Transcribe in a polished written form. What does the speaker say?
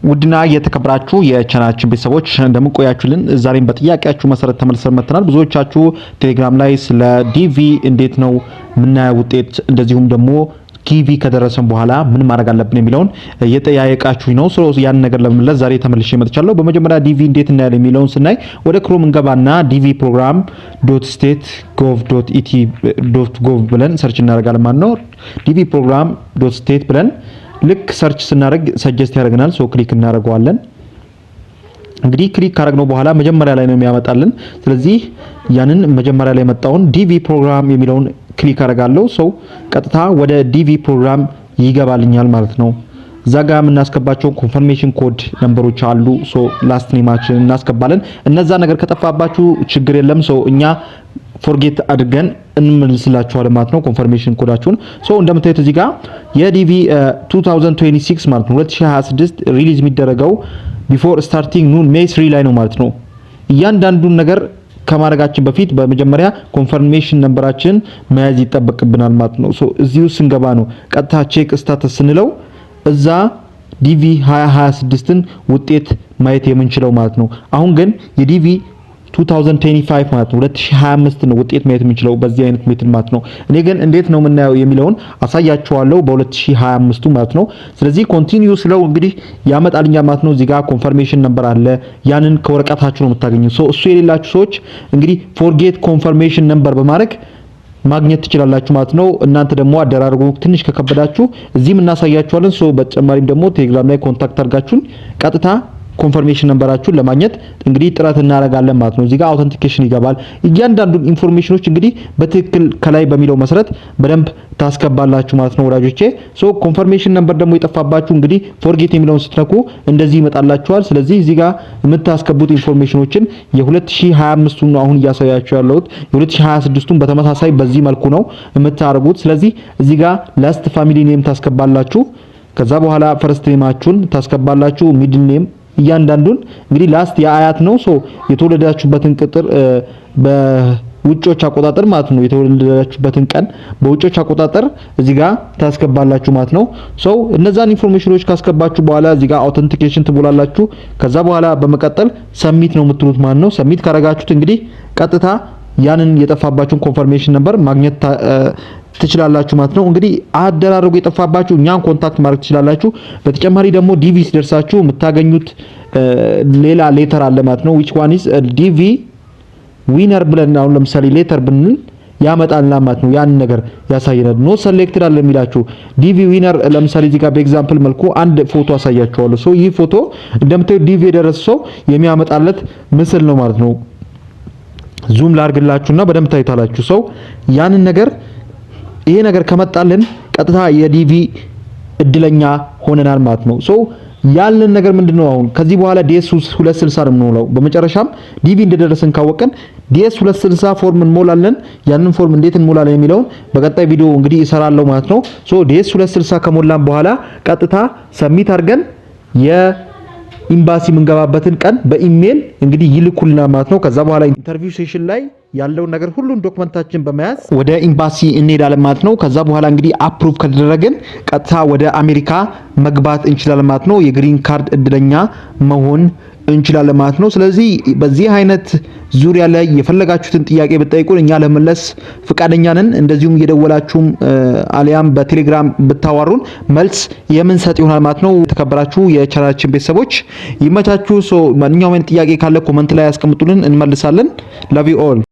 ውድና የተከበራችሁ የቻናላችን ቤተሰቦች፣ እንደምን ቆያችሁልን? ዛሬም በጥያቄያችሁ መሰረት ተመልሰን መጥተናል። ብዙዎቻችሁ ቴሌግራም ላይ ስለ DV እንዴት ነው የምናየው ውጤት፣ እንደዚሁም ደግሞ DV ከደረሰን በኋላ ምን ማድረግ አለብን የሚለውን እየጠያየቃችሁኝ ነው። So ያን ነገር ለመመለስ ዛሬ ተመልሼ መጥቻለሁ። በመጀመሪያ DV እንዴት እናያለን የሚለውን ስናይ ወደ Chrome እንገባና dvprogram.state.gov.et.gov ብለን search እናደርጋለን ማለት ነው። dvprogram.state ብለን ልክ search ስናደርግ suggest ያደርገናል። So click እናደርገዋለን። እንግዲህ click ካደረግነው በኋላ መጀመሪያ ላይ ነው የሚያመጣልን። ስለዚህ ያንን መጀመሪያ ላይ የመጣውን DV program የሚለውን click አደርጋለሁ። So ቀጥታ ወደ DV program ይገባልኛል ማለት ነው። እዛ ጋር የምናስገባቸው confirmation code number ኦች አሉ። So last name ኣችንን እናስገባለን። እነዛ ነገር ከጠፋባችሁ ችግር የለም። So እኛ forget አድርገን እንመልስላችኋለን ማለት ነው confirmation code ኣችሁን። So እንደምታዩት እዚህ ጋር የ DV 2026 ማለት ነው፣ 2026 release የሚደረገው before starting noon May 3 ላይ ነው ማለት ነው። እያንዳንዱን ነገር ከማድረጋችን በፊት በመጀመሪያ confirmation number ኣችን መያዝ ይጠበቅብናል ማለት ነው። So እዚሁ ስንገባ ነው ቀጥታ check status ስንለው እዛ DV 2026ን ውጤት ማየት የምንችለው ማለት ነው። አሁን ግን የ DV 2025 ማለት ነው፣ 2025 ነው ውጤት ማየት የምንችለው በዚህ አይነት method ማለት ነው። እኔ ግን እንዴት ነው የምናየው የሚለውን አሳያችኋለሁ በ2025 ማለት ነው። ስለዚህ continue ስለው እንግዲህ ያመጣልኛል ማለት ነው። እዚህ ጋር confirmation number አለ። ያንን ከወረቀታችሁ ነው የምታገኙት። So እሱ የሌላችሁ ሰዎች እንግዲህ forget confirmation number በማድረግ ማግኘት ትችላላችሁ ማለት ነው። እናንተ ደግሞ አደራርጉ ትንሽ ከከበዳችሁ እዚህም እናሳያችኋለን። So በተጨማሪም ደግሞ ቴሌግራም ላይ contact አድርጋችሁን ቀጥታ confirmation number ኣችሁን ለማግኘት እንግዲህ ጥረት እናደርጋለን ማለት ነው። እዚህ ጋር authentication ይገባል። እያንዳንዱን information ኖች እንግዲህ በትክክል ከላይ በሚለው መሰረት በደንብ ታስገባላችሁ ማለት ነው ወዳጆቼ። So confirmation number ደግሞ የጠፋባችሁ እንግዲህ forget የሚለውን ስትነኩ እንደዚህ ይመጣላችኋል። ስለዚህ እዚህ ጋር የምታስገቡት information ኖችን የ2025ቱን ነው አሁን እያሳያችሁ ያለሁት። የ2026ቱን በተመሳሳይ በዚህ መልኩ ነው የምታደርጉት። ስለዚህ እዚህ ጋር last family name ታስገባላችሁ። ከዛ በኋላ first name ኣችሁን ታስገባላችሁ። Middle name እያንዳንዱን እንግዲህ last የአያት ነው። So የተወለዳችሁበትን ቁጥር በውጮች አቆጣጠር ማለት ነው። የተወለዳችሁበትን ቀን በውጮች አቆጣጠር እዚህ ጋር ታስገባላችሁ ማለት ነው። So እነዛን information ኖች ካስገባችሁ በኋላ እዚህ ጋር authentication ትሞላላችሁ። ከዛ በኋላ በመቀጠል submit ነው የምትሉት ማለት ነው። Submit ካረጋችሁት እንግዲህ ቀጥታ ያንን የጠፋባችሁን confirmation number ማግኘት ትችላላችሁ ማለት ነው። እንግዲህ አደራረጉ የጠፋባችሁ እኛን contact ማድረግ ትችላላችሁ። በተጨማሪ ደግሞ DV ሲደርሳችሁ የምታገኙት ሌላ letter አለ ማለት ነው። Which one is DV winner ብለን አሁን ለምሳሌ letter ብንል ያመጣልናል ማለት ነው። ያን ነገር ያሳየናል። Not selected አለ የሚላችሁ DV winner። ለምሳሌ እዚህ ጋር በ example መልኩ አንድ ፎቶ አሳያችኋለሁ። So ይህ ፎቶ እንደምታዩት DV የደረሰ ሰው የሚያመጣለት ምስል ነው ማለት ነው። Zoom ላርግላችሁና በደንብ ታዩታላችሁ። So ያንን ነገር ይሄ ነገር ከመጣልን ቀጥታ የ DV እድለኛ ሆነናል ማለት ነው። So ያለን ነገር ምንድነው? አሁን ከዚህ በኋላ DS 260 ነው የምንሞላው። በመጨረሻም DV እንደደረሰን ካወቅን DS 260 form እንሞላለን። ያንን form እንዴት እንሞላለን የሚለውን በቀጣይ ቪዲዮ እንግዲህ እሰራለሁ ማለት ነው። So DS 260 ከሞላን በኋላ ቀጥታ submit አድርገን የኢምባሲ የምንገባበትን ቀን በኢሜል እንግዲህ ይልኩልናል ማለት ነው። ከዛ በኋላ interview session ላይ ያለውን ነገር ሁሉን document ኣችን በመያዝ ወደ ኤምባሲ እንሄዳለን ማለት ነው። ከዛ በኋላ እንግዲህ approve ከተደረግን ቀጥታ ወደ አሜሪካ መግባት እንችላለን ማለት ነው። የ green card እድለኛ መሆን እንችላለን ማለት ነው። ስለዚህ በዚህ አይነት ዙሪያ ላይ የፈለጋችሁትን ጥያቄ ብትጠይቁን እኛ ለመመለስ ፍቃደኛ ነን። እንደዚሁም እየደወላችሁም አሊያም በቴሌግራም ብታዋሩን መልስ የምንሰጥ ይሆናል ማለት ነው። የተከበራችሁ የቻናላችን ቤተሰቦች፣ ይመቻችሁ። So ማንኛውም አይነት ጥያቄ ካለ comment ላይ ያስቀምጡልን፣ እንመልሳለን። Love you all.